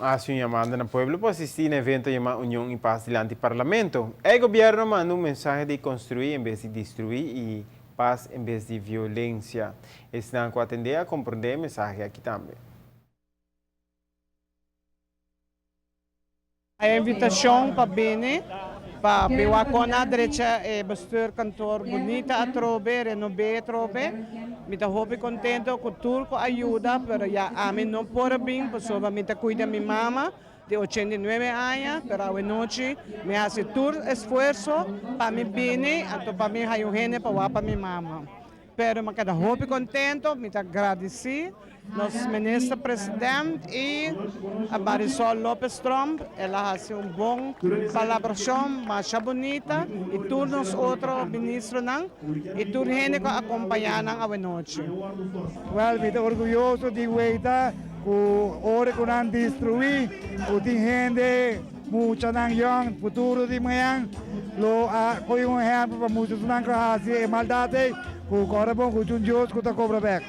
Hasi un yamada na pueblo pa asisti na evento yama Union y Paz dilanti Parlamento. E gobierno a manda un mensahe di construi en bes di destrui y paz en bes di violencia. Esnan cu atende a comprende e mensahe aki tambe. E invitashon pa bini pa biwa kon a drecha e bestuurkantoor bunita atrobe, renob'é atrobe. Mi ta hopi kontento ku tur ku a yuda, pero ya ami no por a bin pasobra mi ta kuida mi mama di 89 aña, pero awenochi mi a hasi tur esfuerso pa mi bini, anto pa mi haña un hende pa wak pa mi mama. Pero mi a keda hopi contento, mi ta gradici nos Minister President y Marisol Lopez Tromp, el a haci un bon palabracion masha bunita y tur nos otro ministronan y tur hende cu a acompaña nan awenochi. Wel, mi ta orguyoso di weita cu ora cu nan destrui, cu tin hende, muchanan yong, futuro di mañan, lo a coge un ehempel pa mucha esnan cu a haci e maldad ey, cu ora bon cu tin un Dios cu ta cobra bek.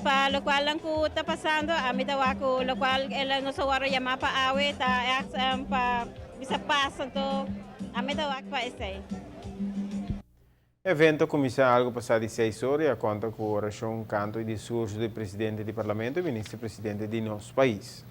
Pa locual nan cu ta pasando, ami ta wak cu locual el nos a worde yama pa awe ta echt pa bisa pas, anto ami ta wak pa esey. Evento a kuminsá algu pasá di seis ora i a konta ku orashon, kanto i diskurso di presidente di parlamento i minister presidente di nos pais.